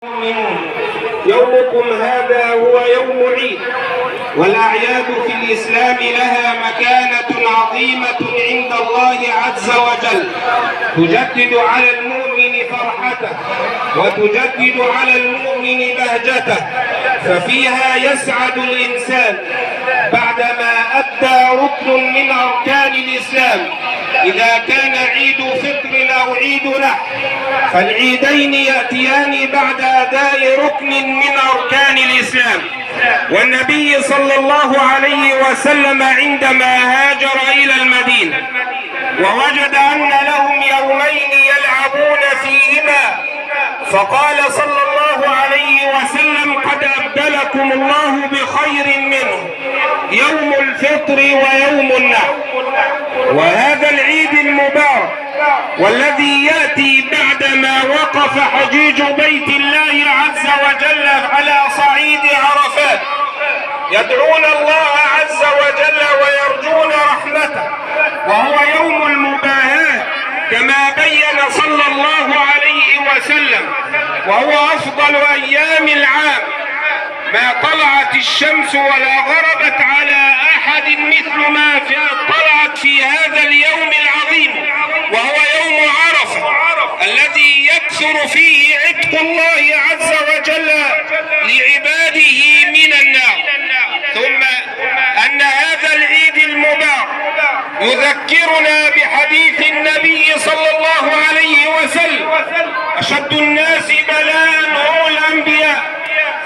المؤمنون، يومكم هذا هو يوم عيد، والأعياد في الإسلام لها مكانة عظيمة عند الله عز وجل، تجدد على المؤمن فرحته وتجدد على المؤمن بهجته، ففيها يسعد الإنسان بعدما أدى ركن من أركان الإسلام. إذا كان عيد فطر أو عيد نحر، فالعيدين يأتيان بعد أداء ركن من أركان الإسلام. والنبي صلى الله عليه وسلم عندما هاجر إلى المدينة ووجد أن لهم يومين يلعبون فيهما، فقال صلى الله عليه وسلم: قد أبدلكم الله بخير منه، يوم الفطر ويوم النحر. وهذا العيد المبارك والذي يأتي بعدما وقف حجيج بيت الله عز وجل على صعيد عرفات يدعون الله عز وجل ويرجون رحمته، وهو يوم المباهاة كما بين صلى الله عليه وسلم، وهو أفضل أيام العام، ما طلعت الشمس ولا غربت على أحد مثل ما طلعت في هذا اليوم العظيم، وهو يوم عرفة الذي يكثر فيه عتق الله عز وجل لعباده من النار. ثم أن هذا العيد المبارك يذكرنا بحديث النبي صلى الله عليه وسلم: أشد الناس بلاء هم الأنبياء،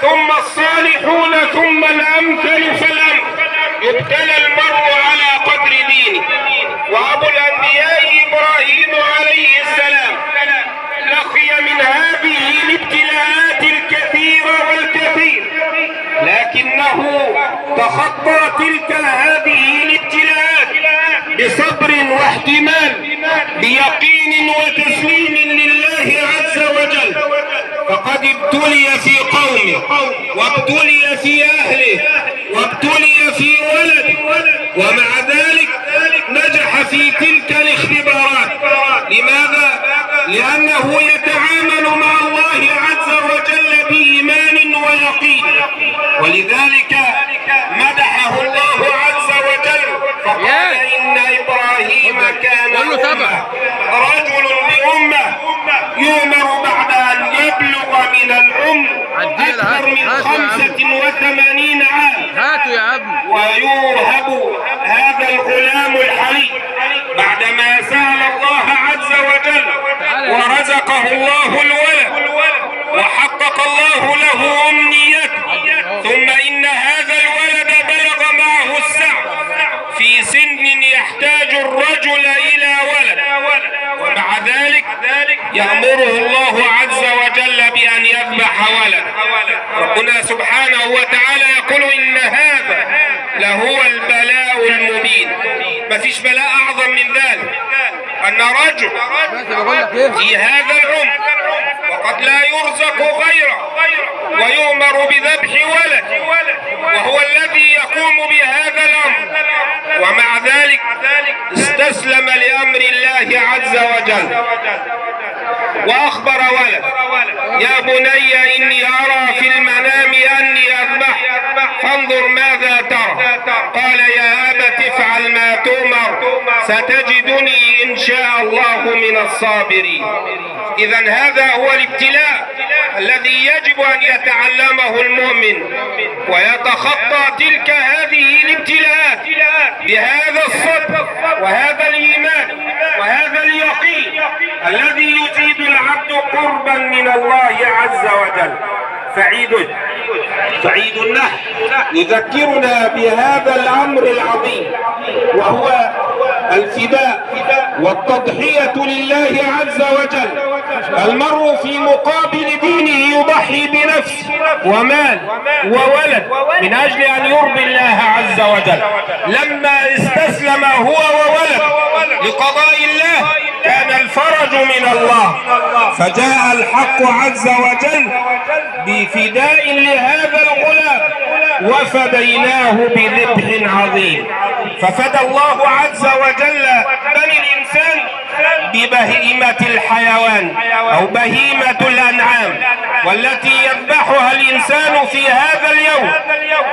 ثم الصالحون، ثم الأمثل فالأمثل، يبتلى المرء على قدر دينه. وأبو الأنبياء إبراهيم عليه السلام لقي من هذه الابتلاءات الكثيرة والكثير، لكنه تخطى هذه الابتلاءات بصبر واحتمال، بيقين وتسليم لله عز وجل. فقد ابتلي في قومه، وابتلي في أهله، وابتلي في ولده، ومع ذلك نجح في تلك الاختبارات. لماذا؟ لأنه يتعامل مع الله عز وجل بإيمان ويقين، ولذلك مدحه الله عز وجل فقال: إن إبراهيم كان أمة، رجل بأمة، يؤمر بعد أن يبلغ من العمر أكثر من 85 عام، ويوهب هذا الغلام الحليم بعدما سأل الله عز وجل ورزقه الله الولد وحقق الله له أمنيته. ثم إن هذا الولد بلغ معه السعي في سن يحتاج الرجل إلى ولد، ومع ذلك يأمره الله عز وجل بأن يذبح ولد. ربنا سبحانه وتعالى يقول: إن هذا لهو البلاء المبين. ما فيش بلاء أعظم من ذلك، أن رجل في هذا العمر وقد لا يرزق غيره ويؤمر بذبح ولد، وهو الذي يقوم بهذا الأمر، ومع ذلك استسلم لأمر الله عز وجل وأخبر ولد: يا بني إني أرى في المنام أني أذبح، فانظر ماذا ترى. قال: يا أبت افعل ما تؤمر، ستجدني إن شاء الله من الصابرين. إذن هذا هو الابتلاء الذي يجب أن يتعلمه المؤمن ويتخطى هذه الابتلاءات بهذا الصبر وهذا الإيمان وهذا اليقين الذي يزيد العبد قربا من الله عز وجل. فعيد النحر يذكرنا بهذا الأمر العظيم، وهو الفداء والتضحية لله عز وجل. المرء في مقابل دينه يضحي بنفسه ومال وولد من أجل أن يرضي الله عز وجل. لما استسلم هو وولد لقضاء الله كان الفرج من الله، فجاء الحق عز وجل بفداء لهذا الغلام وفديناه بذبح عظيم. ففدى الله عز وجل بني الإنسان ببهيمة الحيوان أو بهيمة الأنعام، والتي يذبحها الإنسان في هذا اليوم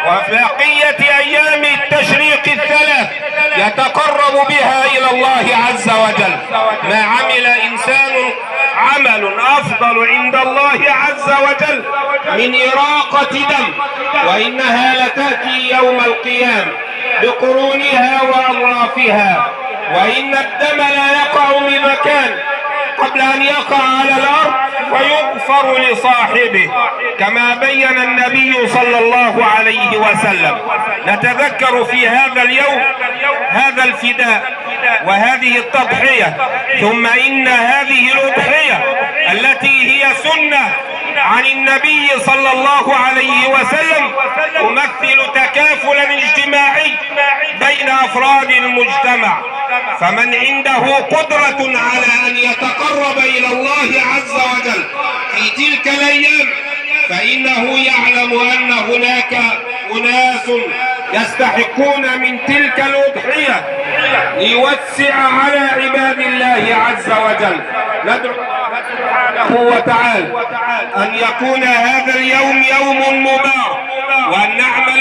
وفي بقية أيام التشريق الثلاث يتقرب بها إلى الله عز وجل. ما عمل إنسان عمل أفضل عند الله عز وجل من إراقة دم، وإنها لتأتي يوم القيامة بقرونها وأظرافها، وإن الدم لا يقع بمكان قبل أن يقع على الأرض ويغفر لصاحبه، كما بين النبي صلى الله عليه وسلم. نتذكر في هذا اليوم هذا الفداء وهذه التضحية، ثم إن هذه الأضحية التي هي سنة عن النبي صلى الله عليه وسلم تمثل تكافلا اجتماعي بين أفراد المجتمع. فمن عنده قدرة على أن يتقرب إلى الله عز وجل في تلك الأيام فإنه يعلم أن هناك أناس يستحقون من تلك الأضحية ليوسع على عباد الله عز وجل. ندعو الله سبحانه وتعالى أن يكون هذا اليوم يوم مبارك، وأن نعمل